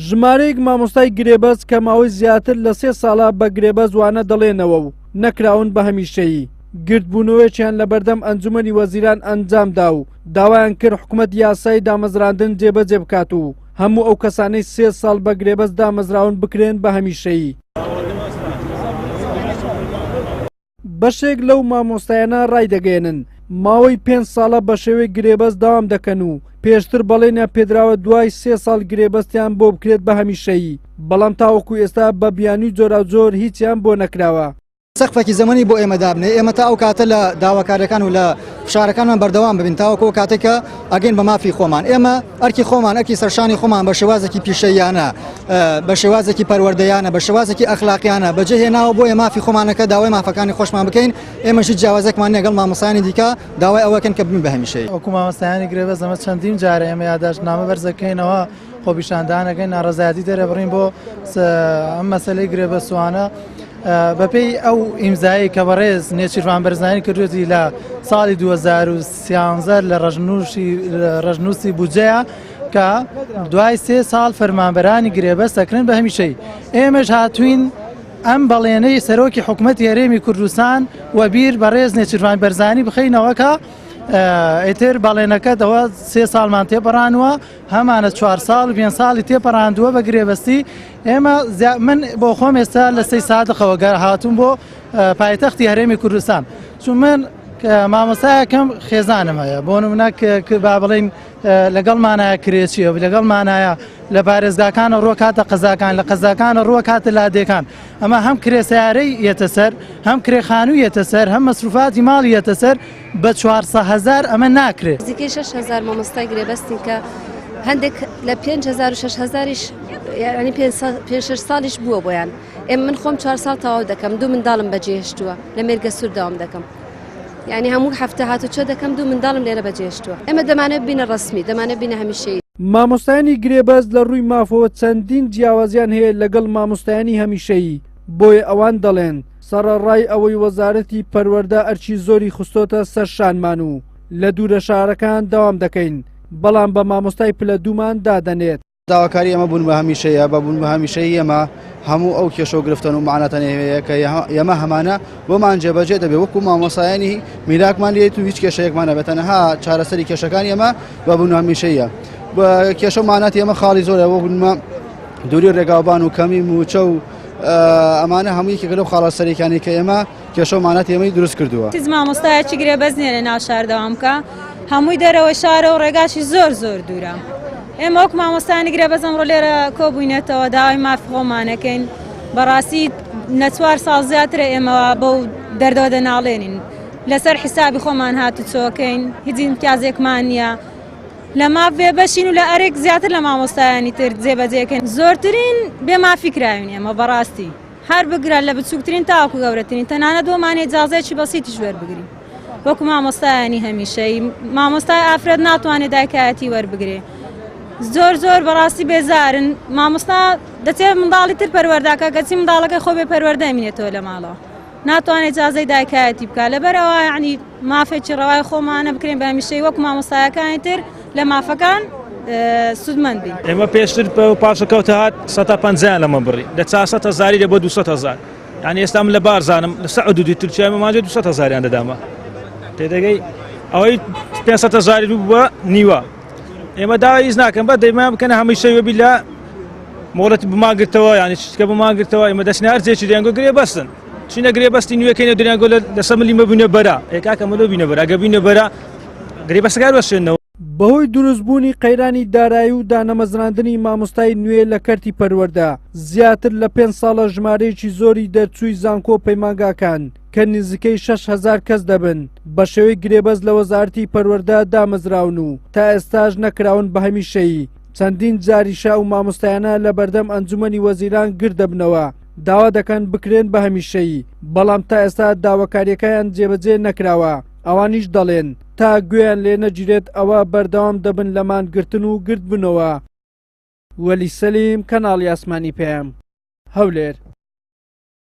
ژمارەیەک مامۆستای گرێبەست کە ماوەی زیاتر لە سێ ساڵە بە گرێبەست وانە دەڵێنەوە و نەکراون بە هەمیشەیی، گردبوونەوەیەکیان لەبەردەم ئەنجومەنی وەزیران ئەنجامدا و داوایان کرد حکومەت یاسای دامەزراندن جێبەجێ بکات و هەموو ئەو کەسانەی سێ ساڵ بە گرێبەست دامەزراون بکرێن بە هەمیشەیی. بەشێک لەو مامۆستایانە ڕایدەگەیەنن، ماوەی پێنج ساڵە بەشێوەی گرێبەست دەوام دەکەن و پێشتر بەڵێنیان پێدراوە دوای سێ ساڵ گرێبەستیان بۆ بکرێت بە هەمیشەیی، بەڵام تاوەکو ئێستا بە بیانووی جۆراوجۆر هیچیان بۆ نەکراوە. سەقفێکی زەمەنی بۆ ئێمە دابنێ، ئێمە تا ئەو کاتە لە داواکاریەکان و لە فشارەکانمان بەردەوام ببین تاوەکو ئەو کاتێک کە ئەگەین بە مافی خۆمان. ئێمە ئەرکی خۆمان، ئەرکی سەرشانی خۆمان بە شێوازێکی پیشەییانە، بە شێوازێکی پەروەردەیانە، بە شێوازێکی ئەخلاقیانە بەجێ هێناوە، بۆیە مافی خۆمانەکە داوای مافەکانی خۆشمان بکەین. ئێمەش هیچ جیاوازێکمان نییە گەڵ مامۆستایانی دیکە، داوای ئەوەکەن کە ببین بە هەمیشەیی. وەکو مامۆستایانی گرێبەست ئەمە چەندین جارە ئێمە یاداشتنامە بەرزەکەینەوە، خۆپیشاندانەکەین، ناڕەزایەتی دەرەبڕین بۆ ئەم مەسەلەی گرێبەستوانە. بەپێی ئەو ئیمزایی کە بەڕێز نێچیرڤان بەرزانی کردوێتی لە ساڵی 2013 لە ڕەشنووسی بودجەیە کە دوای سێ ساڵ فەرمانبەرانی گرێبەست دەکرێن بە هەمیشەی ئێمەش هاتوین ئەم بەڵێنەی سەرۆکی حکوومەتی هەرێمی کوردستان و بیر بەڕێز نێچیرڤان بەرزانی بخەینەوە کە ئیتر بەڵێنەکە دەوە سێ ساڵمان تێپەڕانوە هەمانە چوار ساڵ و پێنج ساڵی تێپەڕاندووە بە گرێبەستی ئێمە من بۆ خۆم ئێستا لە سەی سادقەوە گەر هاتووم بۆ پایتەختی هەرێمی کوردستان چون من مامۆستایەکەم خێزانم هەیە بۆ نمونە با بڵین لەگەڵ مانایە کرێچیە لەگەڵ مانایە لە پارێزگاکانە ڕۆ کاتە قەزاکان لە قەزاکانە ڕوە کاتە لادێکان ئەمە هەم کرێ سیارەی یەتە سەر هەم کرێ خانوو یەتە سەر هەم مەسروفاتی ماڵی یەتە سەر بە 400 هەزار ئەمە ناکرێ. نزیکەی 6000 مامۆستای گرێبەستین کە هەندێک لە 5000 و 6000یش یعنی پێ شش ساڵیش بووە بۆیان ئێم من خۆم چوار ساڵ تەواو دەکەم دوو منداڵم بەجێهێشتووە لە مێرگە سوور داوام دەکەم یعنی هەموو هەفتە هاتوچۆ دەکەم دوو منداڵم لێرە بەجێهێشتووە ئێمە دەمانەوێت بینە ڕەسمی دەمانەوێت بینە هەمیشەیی. مامۆستایانی گرێبەست لە ڕووی مافەوە چەندین جیاوازیان هەیە لەگەڵ مامۆستایانی هەمیشەیی، بۆیە ئەوان دەڵێن، سەڕەڕای ئەوەی وەزارەتی پەروەردە ئەرکی زۆری خستۆتە سەر شانمان و لە دوورە شارەکان دەوام دەکەین، بەڵام بە مامۆستای پلە دوومان دادەنێت. داواکاری ئێمە بوون بە هەمیشەیە، بە بوون بە هەمیشەیی ئێمە هەموو ئەو کێشە و گرفتەن و مەعاناتانەی هەیە کە ئێمە هەمانە بۆمان جێبەجێ دەبێت، وەکو مامۆستایانی میلاکمان لێت و هیچ کێشەیەکمان نابێت، تەنها چارەسەری کێشەکانی ئێمە بە بوون هەمیشەیە. کێشە و مەعاناتی ئێمە خاڵی زۆرە، وەک نمە دووری ڕێگاوبان و کەمی مووچە و ئەمانە هەموو یەکێکە لەو خاڵە سەرەکیانەی کە ئێمە کێشە و ماناتی ئێمەی دروست کردووە. هیچ مامۆستایەکی گرێبەست نییە لە ناو شار دەوام بکا، هەمووی دەرەوەی شارە و ڕێگاشی زۆر زۆر دوورە. ئێمە وەک مامۆستایانی گرێبەست ئەمڕۆ لێرە کۆبووینەتەوە داوای مافی خۆمان ئەکەین. بەڕاستی لە چوار ساڵ زیاترە ئێمە بەو دەردەوە دەناڵێنین. لەسەر حیسابی خۆمان هاتوچۆکەین، هیچ ئیمتیازێکمان نییە. لە ماف بێبەشین و لە ئەرک زیاتر لە مامۆستایانی تر جێبەجێکەین. زۆرترین بێ مافی کراوین ئێمە بەڕاستی. هەر بگرە لە بچووکترین تاوەکو گەورەترین تەنانەت بۆمان ئیجازەیەکی بەسیتیش وەربگرین وەکو مامۆستایانی هەمیشەی مامۆستای ئافرەت ناتوانێت دایکایەتی وەربگرێ زۆر زۆر بەڕاستی بێزارن مامۆستا دەچێت منداڵی تر پەروەرداکە کەچی منداڵەکەی خۆ بێ پەروەردە مینێتەوە لە ماڵەوە ناتوانێت ئیجازەی دایکایەتی بکات لەبەرئەوە یعنی مافێکی ڕەوای خۆمانە بکرێن بە هەمیشەی وەک مامۆستایەکانی تر لە مافەکان سوودمەند بین. ئێمە پێشتر پاشەکەوت هات سەتا پەنجایان لەمە بڕی لە 400 هەزاری لە بۆ 200 هەزار یعنی ئێستا من لە بارزانم لە سەعود و تورکیا ماجە 200 هەزاریان دەدامە تێدەگەی ئەوەی 500 هەزاری بووە نیوە ئێمە داوای هیچ ناکەم بە دەیمان بکەنە هەمیشە وەبی لە مۆڵەتی بمانگرتەوە یانی شتکە بمانگرتەوە ئێمە دەچنە هەر جێکی دەیانگۆ گرێ بەستن چینە گرێ بەستی نوێکەینە دەیانگۆ لەسەر ملی مە بووینە بەرا ئێ کاکە مەلۆ بینە بەرا گە بینە بەرا گرێ بەسەکار وەشێنەوە. بەهۆی دروستبوونی قەیرانی دارایی و دانەمەزراندنی مامۆستای نوێ لە کەرتی پەروەردە، زیاتر لە پێنج ساڵە ژمارەیەکی زۆری دەرچووی زانکۆ و پەیمانگاکان کە نزیکەی 6000 کەس دەبن بە شێوەی گرێبەست لە وەزارەتی پەروەردە دامەزراون و تا ئێستاش نەکراون بە هەمیشەیی. چەندین جاریشە ئەو مامۆستایانە لە بەردەم ئەنجومەنی وەزیران گرد دەبنەوە داوا دەکەن بکرێن بە هەمیشەیی، بەڵام تا ئێستا داواکارییەکەیان جێبەجێ نەکراوە، ئەوانیش دەڵێن، تا گوێیان لێ نەگیرێت ئەوە بەردەوام دەبن لە مانگرتن و گردبوونەوە. وەلی سەلیم، کەناڵی ئاسمانی پەیام، هەولێر.